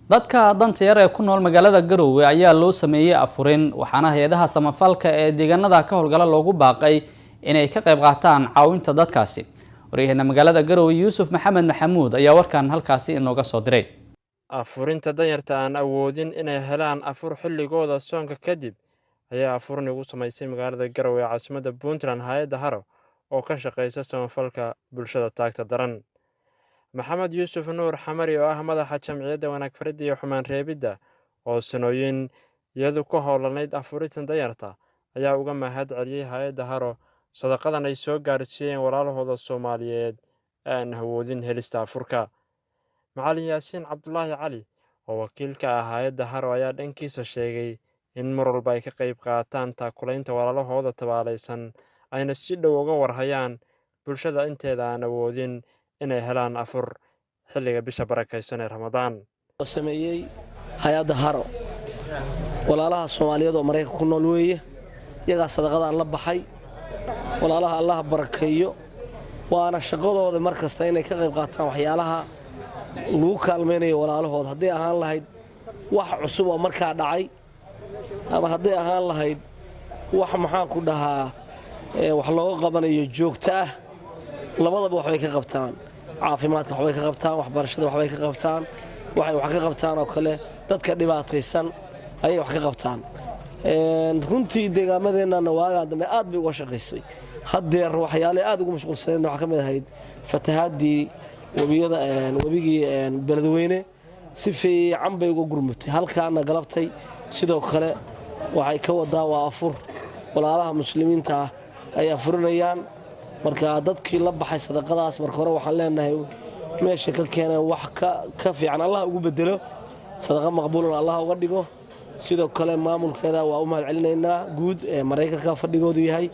Dadka danta yar ee ku nool magaalada Garowe ayaa loo sameeyey afurin, waxaana hay-adaha samafalka ee deegaanada ka howlgala loogu baaqay inay ka qayb qaataan caawinta dadkaasi. Waryaheena magaalada Garowe, Yuusuf Maxamed Maxamuud, ayaa warkan halkaasi inooga soo diray. Afurinta danyarta aan awoodin inay helaan afur xilligooda soonka kadib ayaa afurin ugu samaysay magaalada Garowe ee caasimadda Puntland hay-adda Haro oo ka shaqaysa samafalka bulshada taagta daran. Maxamed Yuusuf Nuur Xamari, oo ah madaxa Jamciyadda Wanaag Faridda iyo Xumaan Reebidda, oo sanooyin iyadu ku howlanayd afurinta danyarta, ayaa uga mahad celiyey hay-adda Haro sadaqadan ay soo gaarsiiyeen walaalahooda Soomaaliyeed ee aan awoodin helista afurka. Macalin Yaasiin Cabdulaahi Cali, oo wakiilka ah hay-adda Haro, ayaa dhankiisa sheegay in mar walba ay ka qayb qaataan taakulaynta walaalahooda tabaalaysan, ayna si dhow uga warhayaan bulshada inteeda aan awoodin inay helaan afur xilliga bisha barakaysan ee Ramadaan. Sameeyey hay-adda Haro walaalaha Soomaaliyeed oo Maraykanka ku nool weeye, iyagaa sadaqadaan la baxay. Walaalaha Allaha barakeeyo, waana shaqadooda mar kasta inay ka qayb qaataan waxyaalaha lagu kaalmaynayo walaalahooda, hadday ahaan lahayd wax cusub oo markaa dhacay ama hadday ahaan lahayd wax, maxaan ku dhahaa, wax looga qabanayo joogto ah. Labadaba waxbay ka qabtaan: caafimaadka waxbay ka qabtaan, waxbarashada waxbay ka qabtaan, waxay wax ka qabtaan oo kale dadka dhibaataysan ayay wax ka qabtaan. Runtii deegaamadeenana waagaan dambe aad bay uga shaqaysay. Haddeer waxyaale aad ugu mashquulsaneedna waxaa ka mid ahayd fatahaadii webiyada, webigii Beledweyne si fiican bay uga gurmutay. Halkaana galabtay sidoo kale waxay ka wadaa waa afur walaalaha Muslimiinta ah ay afurinayaan. Marka dadkii la baxay sadaqadaas, marka hore waxaan leenahay meesha ka keeneen wax ka fiican Allah ugu bedelo, sadaqa maqbuulan Allah uga dhigo. Sidoo kale maamulkeeda waa u mahad celinaynaa guud ee Maraykanka fadhigoodu yahay,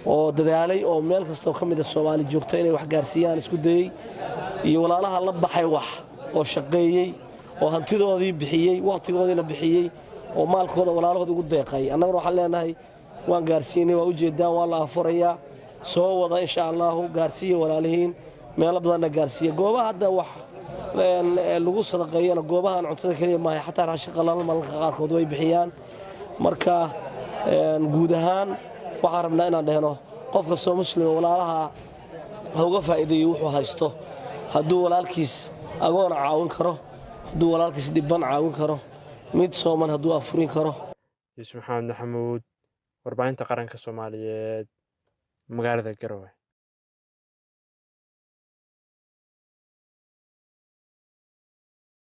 oo dadaalay oo meel kastoo ka mid a Soomaali joogto inay wax gaarsiiyaan isku dayey, iyo walaalaha la baxay wax oo shaqeeyey oo hantidoodii bixiyey, wakhtigoodiina bixiyey, oo maalkooda walaalahooda ugu deeqay. Annaguna waxaan leenahay waan gaarsiinay, waa ujeedaan, waa la afurayaa. Soo wada insha Allahu, gaarsiiya walaalihiin, meelo badanna gaarsiiya. Goobaha hadda wax lagu sadaqeeyana, goobahan cuntada keliya maahay, xataa raashin qalalan mararka qaarkood way bixiyaan. Marka guud ahaan waxaan rabnaa inaan dhehno qof kastoo Muslima walaalaha ha uga faa'iideeyo wuxuu haysto. Hadduu walaalkiis agoona caawin karo, hadduu walaalkiis dhibban caawin karo, mid sooman hadduu afurin karo. Yuusuf Maxamed Maxamuud, Warbaahinta Qaranka Soomaaliyeed, magaalada Garowe.